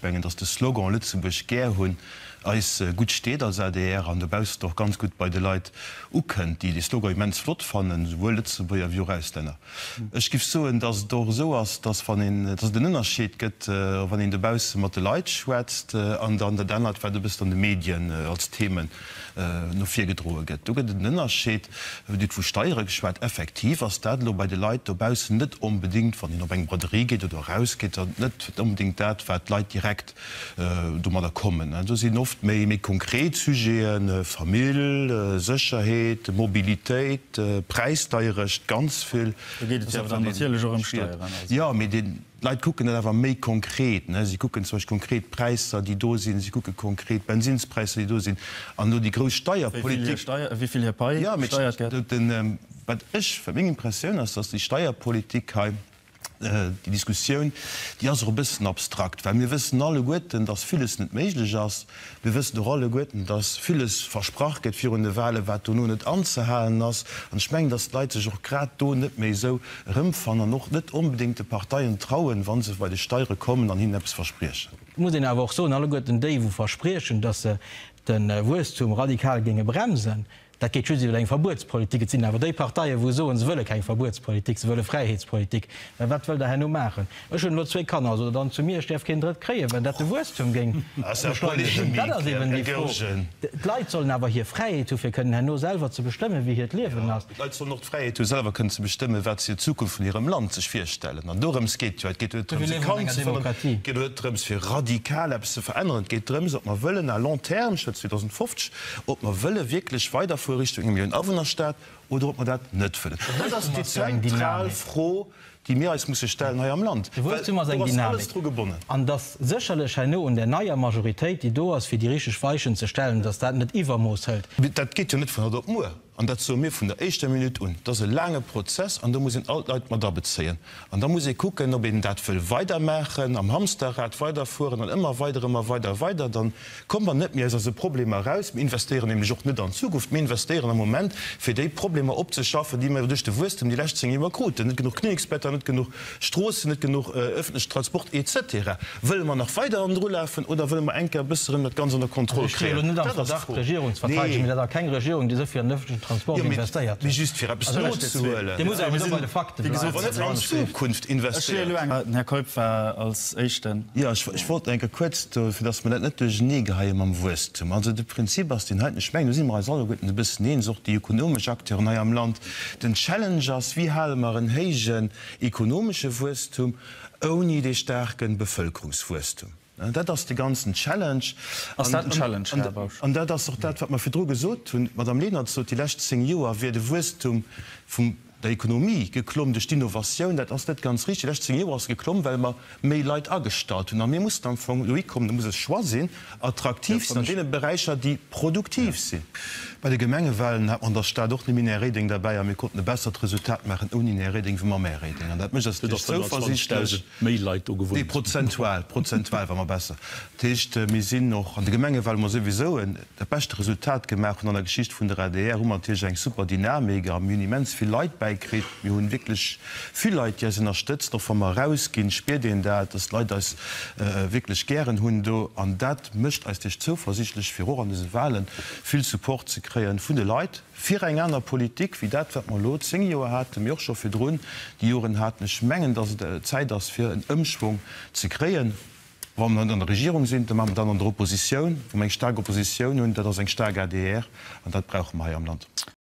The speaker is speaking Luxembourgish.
Ech mengen, datt de Slogan Lëtzebuerg gär hunn eis gutt steet als adr an dobaussen och ganz gutt bei de Leit ukënnt, déi dee Slogan immens flott fannen, esouwuel Lëtzebuerger wéi och Auslänner. Ech giff soen, datt et och esou ass, datt wann een, datt et en Ënnerscheed gëtt, wann een dobausse mat de Leit schwätzt an dann dat anert, wat e bëssen an de Medien als Themen no vir gedroe gëtt. Do gëtt et en Ënnerscheed. Dir hutt vu Steiere geschwat. Effektiv ass dat elo bei de Leit dobaussen net onbedéngt, wann een op eng Braderie geet oder erausgeet, net onbedéngt dat, wat d'Leit direkt domadder kommen. Do sinn oft méi méi konkret Sujeten, Famill, Sécherheet, Mobilitéit, Präisdeierecht, ganz vill. Do geet et jo awer dann natierlech och ëm Steieren. Jo, mee deen. D'Leit kucken dat awer méi konkret. Si kucken zum Beispill konkret d'Präisser, déi do sinn. Si kucke konkret d'Bensinnspräisser, déi do sinn. An elo déi grouss Steierpolitik. Wéi vill hir Pai gesteiert gëtt. Jo, mee wat ech, wat meng Impressioun ass, datt déi Steierpolitik hei, déi Diskussioun, déi ass och e bëssen abstrakt. Well mir wëssen alleguerten, datt villes net méiglech ass. Mir wëssen och alleguerten, dass villes versprach gëtt virun de Wahlen, wat dono net anzehalen ass. An ech mengen, dass d'Leit sech och grad do net méi esou erëmfannen an och net onbedéngt de Parteien trauen, wa se bei de Steiere kommen an hinnen eppes verspriechen. Et muss een awer och soen, alleguerten déi, wou verspriechen, dass se de Wuesstum radikal géinge bremsen, Dat geet just iwwer eng Verbuetspolitik. Et sinn awer déi Parteien, wou soen, se wëlle keng Verbuetspolitik, se wëlle Fräiheetspolitik. Mä wat wëllt Der herno maachen? Ech hunn elo zwéi Kanner, sot Der dann zu mir, ech däerf keen drëtt kréien, well dat de Wuesstum géing beschleunegen? Dat ass eben déi Fro. D'Leit sollen awer hir Fräiheet hu fir kënnen herno selwer ze bestëmmen, wéi hiert Liewen ass. D'Leit sollen och d'Fräiheet hu selwer kënnen ze bestëmmen, wat se hir Zukunft vun hirem Land sech virstellen. An dorëms geet et jo. Et geet jo net drëms, e Kand ze verlëren. Et geet jo net drëms, fir radikal eppes ze veränneren. Et geet drëms, ob mer wëllen à long terme, ech schwätze 2050, ob mer wëlle wierklech weiderfuere Richtung eng Millioun-Awunner-Stad oder ob mer dat net wëllen. Dat ass déi zentral Fro, déi mir eis musse stellen hei am Land, well do ass alles dru gebonnen. An dass sécherlech herno un där neier Majoritéit, déi do ass, fir déi richteg Weichen ze stellen, dass dat net Iwwermooss hëlt. Dat geet jo net vun haut op muer. An dat soe mir vun der éischter Minutt un. Et ass e laange Prozess an do muss een all d'Leit mat abezéien. An da muss ee kucken, ob een dat wëll weidermaachen, am Hamsterrad weiderfueren an ëmmer weider, ëmmer weider, weider. Dann komme mer net méi aus eise Problemer eraus. Mir investéieren nämlech och net an d'Zukunft. Mir investéieren am Moment, fir déi Problemer opzeschaffen, déi mer duerch de Wuesstem déi lescht 10 Joer kruten, net genuch Klinneksbetter, net genuch Stroossen, net genuch ëffentlechen Transport, et cetera. Wëlle mer nach weider hannendru lafen oder wëlle mer eng Kéier e bësse rëm dat Ganzt ënner Kontroll Also ech stehe elo kréien? net am Dat ass Verdacht, d'Fro. d'Regierung ze verteidegen, Nee. mee dat ass keng Regierung, déi esou vill an den ëffentlechen Transport Jo, mee, investéiert mee huet. just fir eppes Also nozehuelen. Dir musst awer do bei de Fakte Wéi gesot, bleiwen. net an d'Zukunft Ech stehe elo investéiert. eng. Den Här Keup war als Éischten. Jo, ech, ech wollt eng Kéier kuerz do, fir datt mer dat net duercheneegeheie mam Wuesstum. Also de Prinzip ass deen heiten, ech mengen, do si mer eis alleguerten e bëssen eens, och déi ökonomesch Acteuren hei am Land, Den Challenge ass, Wéi hale mer en héijen ekonomesche Wuesstum ouni dee staarke Bevëlkerungswuesstum? Dat ass de ganzen Challenge. Ass dat en Challenge, Här Bausch? An dat ass och dat, wat mer virdru gesot hunn. D'Madame Lenert sot, déi lescht 10 Joer wier de Wuesstum vum der Ekonomie geklomm duerch d'Innovatioun. Dat ass net ganz richteg. Déi lescht 10 Joer ass e geklomm, well mer méi Leit agestallt hunn. A mir mussen am Fong dohi kommen, do muss e Choix sinn, attraktiv sinn an deene Beräicher, déi produktiv sinn. Bei de Gemengewahlen hat mer an der Stad och nëmmen Här Reding derbäi a mir konnten e bessert Resultat maachen ouni den Här Reding wéi mam Här Reding. An dat mécht eis natierlech zouversiichtlech. Nee, prozentual, prozentual war mer besser. Dat heescht, mir sinn och an de Gemengewahlen hu mer souwisou en dat beschte Resultat gemaach hunn an der Geschicht vun der adr, hu mer natierlech eng super Dynamik a mir hunn immens vill Leit bäikritt. Mir hunn wierklech vill Leit, déi eis ënnerstëtzen. Och wa mer erausginn, spiert een dat, dass d'Leit eis wierklech gären hunn do. An dat mécht eis natierlech zouversiichtlech, fir och an dëse Wahlen vill Support ze kréien vun de Leit fir eng aner Politik wéi dat, wat mer elo 10 Joer haten, mee och scho virdrun déi Joren haten. Ech mengen, dass et Zäit ass, fir en Ëmschwong ze kréien. Wa mer net an der Regierung sinn, da maache mer dat an der Oppositioun, wou mer eng staark Oppositioun hunn. Dat ass eng staark adr an dat brauche mer hei am Land.